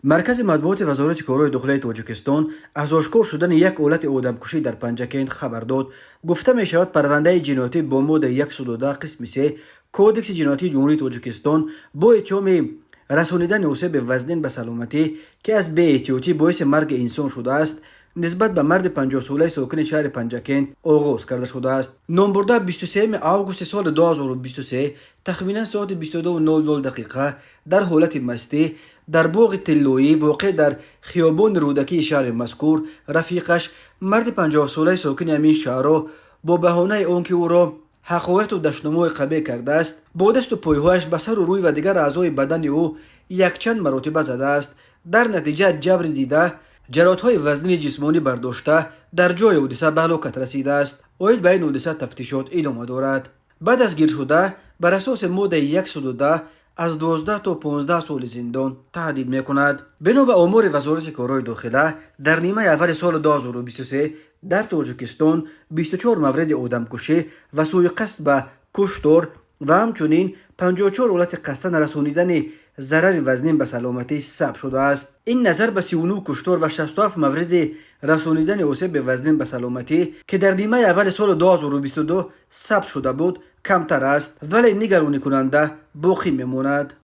Маркази матбуоти Вазорати корҳои дохилаи Тоҷикистон аз ошкор шудани як ҳолати одамкушӣ дар Панҷакент хабар дод. Гуфта мешавад, парвандаи ҷиноятӣ бо моддаи 110 қисми 3 Кодекси ҷиноятии Ҷумҳурии Тоҷикистон бо иттиҳоми расонидани осеби вазнин ба саломатӣ, ки аз беэҳтиётӣ боиси марги инсон шудааст, нисбат ба марди 50-солаи сокини шаҳри Панҷакент оғоз карда шудааст. Номбурда 23 августи соли 2023 тахминан соати 22:00 дақиқа дар ҳолати мастӣ дар боғи Тиллоӣ, воқеъ дар хиёбони Рӯдакии шаҳри мазкур, рафиқаш, марди 50-солаи сокини ҳамин шаҳрро бо баҳонаи он ки ӯро ҳақорату дашномҳои қабеҳ кардааст, бо дасту пойҳояш ба сару рӯй ва дигар аъзои бадани ӯ якчанд маротиба задааст. Дар натиҷа ҷабри дида ҷароҳатҳои вазнини ҷисмонӣ бардошта, дар ҷои ҳодиса ба ҳалокат расидааст. Оид ба ин ҳодиса тафтишот идома дорад. Баъд аз гиршуда бар асоси моддаи 110 аз 12 то 15 соли зиндон таҳдид мекунад. Бино ба омори Вазорати корҳои дохила, дар нимаи аввали соли 2023 дар Тоҷикистон 24 мавриди одамкушӣ ва сӯиқасд ба куштор ва ҳамчунин 54 ҳолати қасдан расонидани зарари вазнин ба саломатӣ сабт шудааст. Ин назар ба 39 куштор ва 67 мавриди расонидани осеби вазнин ба саломатӣ, ки дар нимаи аввали соли 2022 сабт шуда буд, камтар аст, вале нигаронӣкунанда боқӣ мемонад.